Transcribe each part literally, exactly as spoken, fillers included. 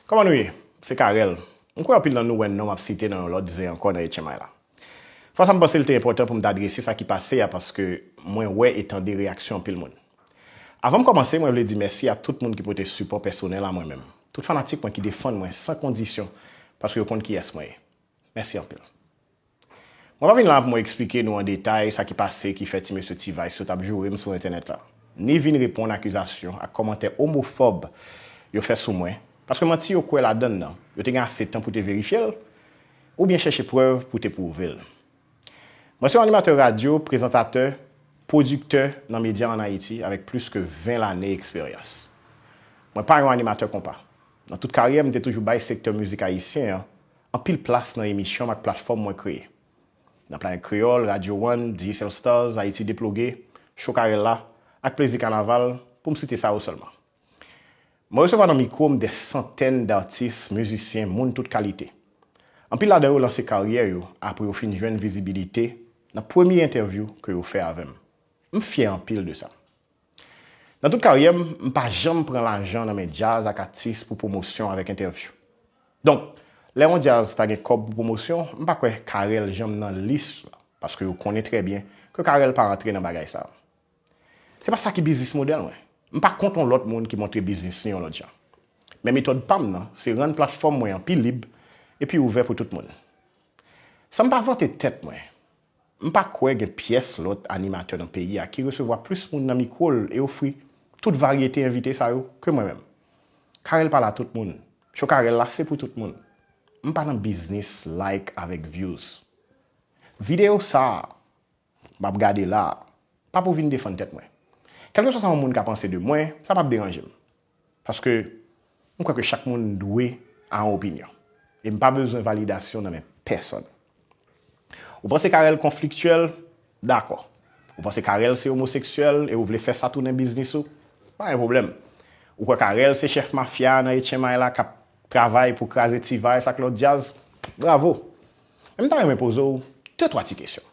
Kòman nou ye? Se Carel. M kwè anpil nan nou wè non m ap site nan yon lòt zen ankò nan Etchenmay la. Fwa sa m panse l te enpòtan pou m ta drese sa ki pase a paske mwen wè e tande reyaksyon anpil moun. Avan m kòmanse, mwen vle di mèsi a tout moun ki pote sipò pèsonèl a mwen menm. Tout fanatik mwen ki defann mwen san kondisyon paske yo konn kiyès mwen ye. Mèsi anpil. Mwen pa vin la pou mwen eksplike nou an detay sa ki pase ki fè ti mesye T-Vice yo t ap joure m sou entènèt la, ni vin reponn akizasyon ak kòmantè omofòb yo fè sou mwen, paske manti yo kwè ladann nan, yo te gen ase tan pou te verifye l, oubyen chèche prèv pou te pwouve l. Mwen se yon animatè radyo, prezantatè, pwodiktè nan medya ann Ayiti avèk plis ke ven lane eksperyans. Mwen pa yon animatè konpa. Nan tout karyè m, m te toujou bay sektè mizik ayisyen an anpil plas nan emisyon m ak platfòm mwen kreye. Nan Planèt Kreyòl, Radyo One, Digicel Stars, Ayiti Deploge, Cho Carel la, ak Plezi Kanaval, pou m site sa yo sèlman. Mwen resevwa nan mikwo m dè santèn datis, mizisyen, moun tout kalite. Anpil ladan yo lanse karyè yo apre yo fin jwenn vizibilite nan premye entèvyou ke yo fè avè m. M fyè anpil de sa. Nan tout karyè m, m pa janm pran lajan nan men djaz ak atis pou pwomosyon avèk entèvyou. Donk, lè yon djaz ta gen kòb pou pwomosyon, m pa kwè Carel janm nan lis la, paske yo konnen trè byen ke Carel pa antre nan bagay sa. Se pa sa ki biznis modèl mwen. M pa kont yon lòt moun ki montre biznis li yon lòt jan. Men metòd pa m nan, se rann platfòm mwen an pi lib epi ouvè pou tout moun. San m pa vante tèt mwen, m pa kwè gen pyès lòt animatè nan peyi a ki resevwa plis moun nan mikwo l e ofri tout varyete envite sa yo ke mwen menm. Carel pa la tout moun. Cho Carel la se pou tout moun. M pa nan biznis like avèk views. Videyo sa a m ap gade la a, pa pou vin defann tèt mwen. Kèlkeswa sa yon moun ka panse de mwen, sa p ap deranje m. Paske m kwè ke chak moun dwe a yon opinyon. E m pa bezwen validasyon nan men pèsonn. Ou panse Carel konfliktyèl? Dakò. Ou panse Carel se omoseksyèl e ou vle fè sa tounen biznis ou? Pa gen pwoblèm. Ou kwè Carel se chèf mafya nan Etchenmay la k ap travay pou kraze T-Vice ak lòt djaz? Bravo! Men m ta renmen poze w de twa ti kesyon.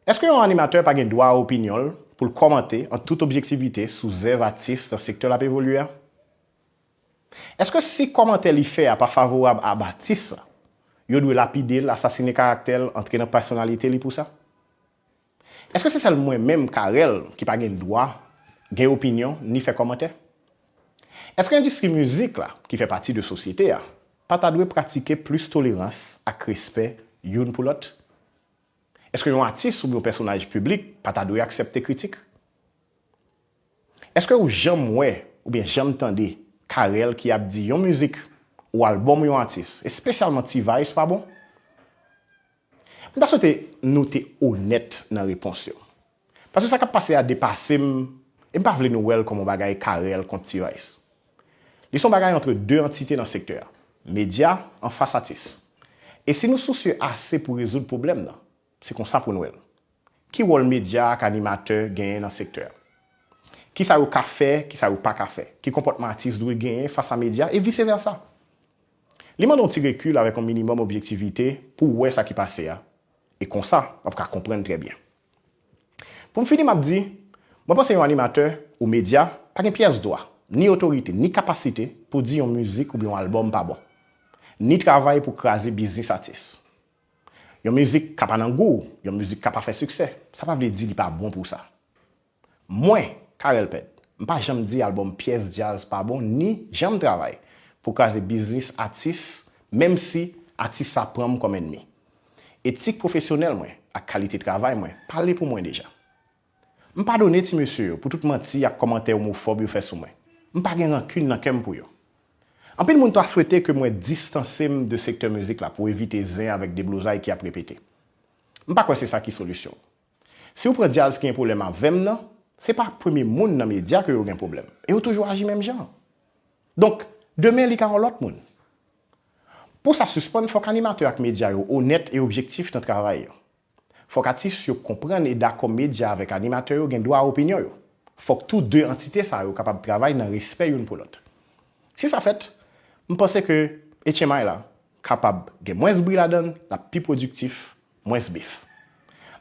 Èske yon animatè pa gen dwa a opinyon l pou l kòmante an tout objektivite sou zèv atis nan sektè l ap evolye a? Èske si kòmantè li fè a pa favorab a atis la, yo dwe lapide l, asasine karaktè l, antre nan pèsonalite li pou sa? Èske se sèl mwen menm, Carel, ki pa gen dwa gen opinyon ni fè kòmantè? Èske endistri mizik la, ki fè pati de sosyete a, pa ta dwe pratike plis tolerans ak respè youn pou lòt? Èske yon atis oubyen yon pèsonaj piblik pa ta dwe aksepte kritik? Èske ou janm wè oubyen janm tande Carel ki ap di yon mizik ou albòm yon atis, espesyalman T-Vice, pa bon? M ta swete nou te onèt nan repons yo. Paske sa k ap pase a depase m e m pa vle nou wè l kòm yon bagay Carel kont T-Vice. Li se yon bagay antre de antite nan sektè a, medya anfas atis. E si nou sousye ase pou rezoud pwoblèm nan, se konsa pou n wè l. Ki wòl medya ak animatè genyen nan sektè a? Kisa yo ka fè, kisa yo pa ka fè? Ki konpòtman atis dwe genyen fas a medya e vise vèsa? Li mande yon ti rekil avèk yon minimòm objektivite pou w wè sa ki pase a, e konsa, w ap ka konprann trè byen. Pou m fini, m ap di, mwen panse yon animatè ou medya pa gen pyès dwa, ni otorite, ni kapasite pou di yon mizik oubyen yon albòm pa bon, ni travay pou kraze biznis atis. Yon mizik ka pa nan gou w, yon mizik ka pa fè siksè, sa pa vle di li pa bon pou sa. Mwen, Carel Pèt, m pa janm di albòm pyès djaz pa bon ni janm travay pou kraze biznis atis, menm si atis sa pran m kòm ènmi. Etik pwofesyonèl mwen ak kalite travay mwen pale pou mwen deja. M padone ti mesye yo pou tout manti ak kòmantè omofòb yo fè sou mwen. M pa gen rankin nan kè m pou yo. Anpil moun ta swete ke mwen distanse m de sektè mizik la pou evite zen avèk deblozay ki ap repete. M pa kwè se sa ki solisyon. Si w pran djaz ki gen pwoblèm avè m nan, se pa premye moun nan medya ke yo gen pwoblèm. E yo toujou aji menm jan. Donk, demen li ka yon lòt moun. Pou sa sispann, fòk animatè ak medya yo onèt e objektif nan travay yo. Fòk atis yo konprann e dakò medya avèk animatè yo gen dwa a opinyon yo. Fòk tou de antite sa yo kapab travay nan respè youn pou lòt. Si sa fèt, m panse ke Etchenmay la kapab gen mwens bri ladan l, l ap pi pwodiktif, mwens bif.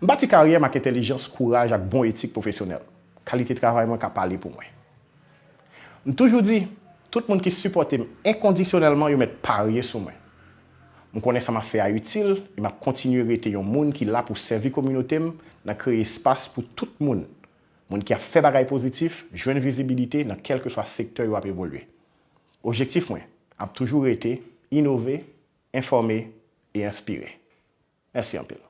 M bati karyè m ak entèlijans, kouraj ak bon etik pwofesyonèl. Kalite travay mwen ka pale pou mwen. M toujou di, Tout moun ki sipòte m enkondisyonèlman, yo mèt parye sou mwen. M konnen sa m ap fè a itil, e m ap kontinye rete yon moun ki la pou sèvi kominote m nan kreye espas pou tout moun. Moun ki ap fè bagay pozitif, jwenn vizibilite nan kèlkeswa sektè yo ap evolye. Objektif mwen ap toujou rete inove, enfòme e enspire. Mèsi anpil.